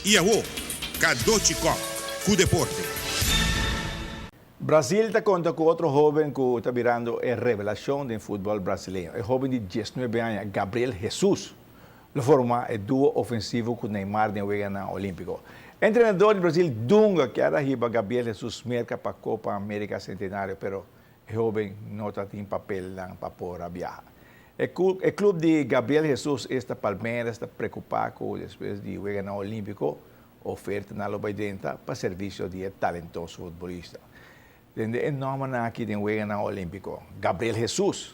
I awo, Cadochi Kock ku deporte. Brasil ta konta ku otro hóben ku ta birando e revelashon den futbòl brasileño. E hóben di diesnuebe aña, Gabriel Jesus, lo forma e duo ofensivo ku Neymar den Weganan Olímpiko. E entrenador di Brasil, Dunga, kier a hiba Gabriel Jesus merka pa Copa America Centenario, pero E hoben no ta tin papelnan pa por a biaha. E club di Gabriel Jesus esta Palmeiras ta preocupa cu despues di Weganan Olimpico ofertanan lo bay drenta pa servicio di e talentoso futbolista. Tende e nombernan aki den Weganan Olimpico, Gabriel Jesus,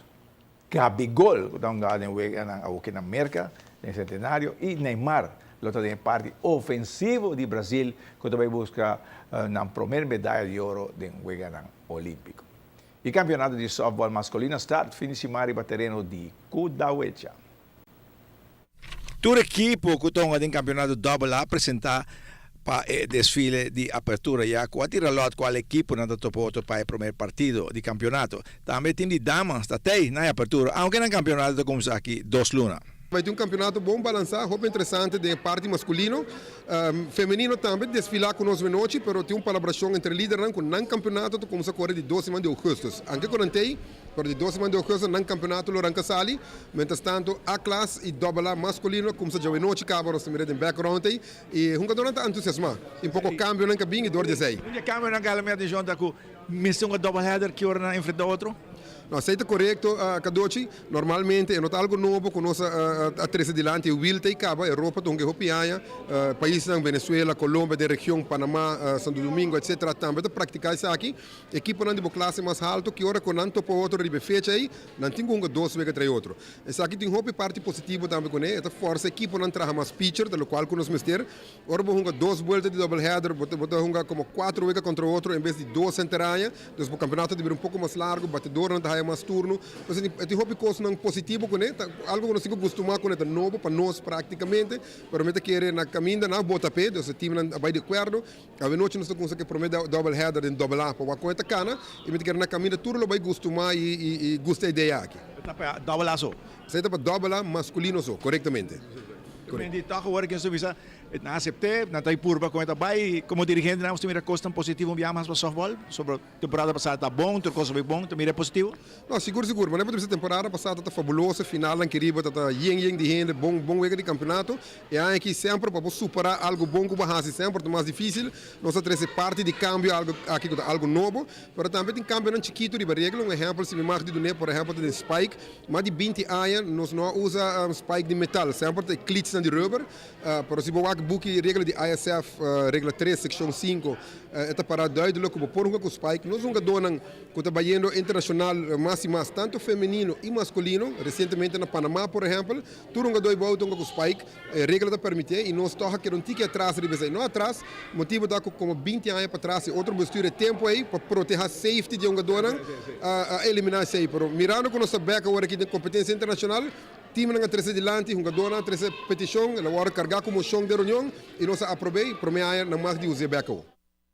Gabigol cu ta hunga den weganan awoki na Merca den Centenario y Neymar lo ta den e parti ofensivo di Brasil cu ta bay busca nan promer medaya di oro den weganan Olimpico. E campeonato di softball masculino a start fin di siman riba tereno di Kudawecha. Tur ekipo ku ta hunga den kampionato Double A presentá pa e desfile di apertura ya ku a tira lòt kual ekiponan ta topa otro pa e promé partido di kampionato. Tambe e tim di damas ta tei na e apertura aunke nan kampionato ta kuminsá aki dos luna. Bai tin un kampionato bon balansá, hopi interesante den e parti maskulino. Femenino tambe desfilá ku nos menochi, pero tin un palabrashon entre lidernan ku nan kampionato ta kuminsá kore di dos siman di ougùstùs. Anke ku nan tei. Pero di dos siman di ogusto nan campeonato lo ranca sali. Mientras tanto A klas y Dobbel A masculino a cumsa djawe nochi caba nos ta mira den background ey y hungadornan ta entusiasma. Tin poco cambionan ca bin y door di esey. Un di e cambionan cu a hala mi atencion ta cu mester hunga double header ki ora nan enfrenta otro. No, esey ta corecto, Cadochi. Normalmente e no ta algo nobo cu nos a trece dilanti. E wiel ta ey caba, Europa ta hunga e hopi aña. Paisnan Venezuela, Colombia den region, Panama, Santo Domingo etc. Tambe ta practica esaki. Ekiponan di bo klase mas haltu ki ora ku nan topa otro riba e fecha ei, nan tin ku hunga dos wega trai otro. Esaki tin hopi parti positivo tambe kuné, e ta forsa ekiponan traha mas pitcher, ta lokual ku nos mester. Ora bo hunga dos buelta di double header, bo ta bo ta hunga komo kuater wega kontra otro en bes di dos henter aña. Dus bo kampeonato ta bira un poko mas largu, batedornan ta haya mas turno. Pues e tin hopi kosnan positivo kuné, ta algu ku nos tin ku gustumá kuné, ta nobo pa nos praktikamente, pero mi ta kere na kaminda nan a bota p'e, dus e timnan a bai di akuerdo. Awenochi nos ta kumsa ku e promé double header den Double A pa wak kon e ta kana i mi ta kere na kaminda tur lo bai gustumá i gusta e idea aki. E ta pa Double A so? Esei ta pa Double A maskulino so, korektamente. Korektamente. Tòg awor ken su bisa nan asept'é, nan ta purba kon e ta bai. Komo dirigente nan ta mira kosnan positivo un bia mas pa sòftbòl? Sobra temporada pasá ta bon, tur kos a bai bon, ta mira e positivo? No, sigur sigur. Manera bo ta bisa temporada pasá ta ta fabuloso, finalnan ki riba ta ta yen yen di hende, bon bon wega di kampeonato. E aña aki semper pa bo superá algu bon ku bo hasi semper ta mas difísil. Nos a trese parti di kambio algu aki ku ta algu nobo, pero tambe tin kambionan chikitu riba regla. Un ehèmpel si mi mag di dun'é, por ehèmpel ta den spike. Mas di binti aña nos no a usa spike di metal, semper ta e klitsnan di rubber. Pero si bo wak buki regla di ISF, regla tres, sekshon sinku, e ta pará duidelik ku bo por hunga ku spike. Nos hungadónan ku ta bayendo internashonal mas i mas, tantu femenino i maskulino, resientemente na Panamá por ehèmpel, tur hungadó ei bou ta hunga ku spike, e regla ta permitié i nos tòg a keda un tiki atras riba esei. No atras, motibu ta ku komo binti aña patras e otro bestuur e tempu ei pa protehá safety di e hungadónan a eliminá esei. Pero mirando ku nos ta bèk awor aki den kompetensia internashonal, Teamnan a trese dilanti, hungadónan a trese petishon, el a wòrdu kargá ku moshon den reunion i nos a aprob'é i promé aña nan mag di us'é bèk awor.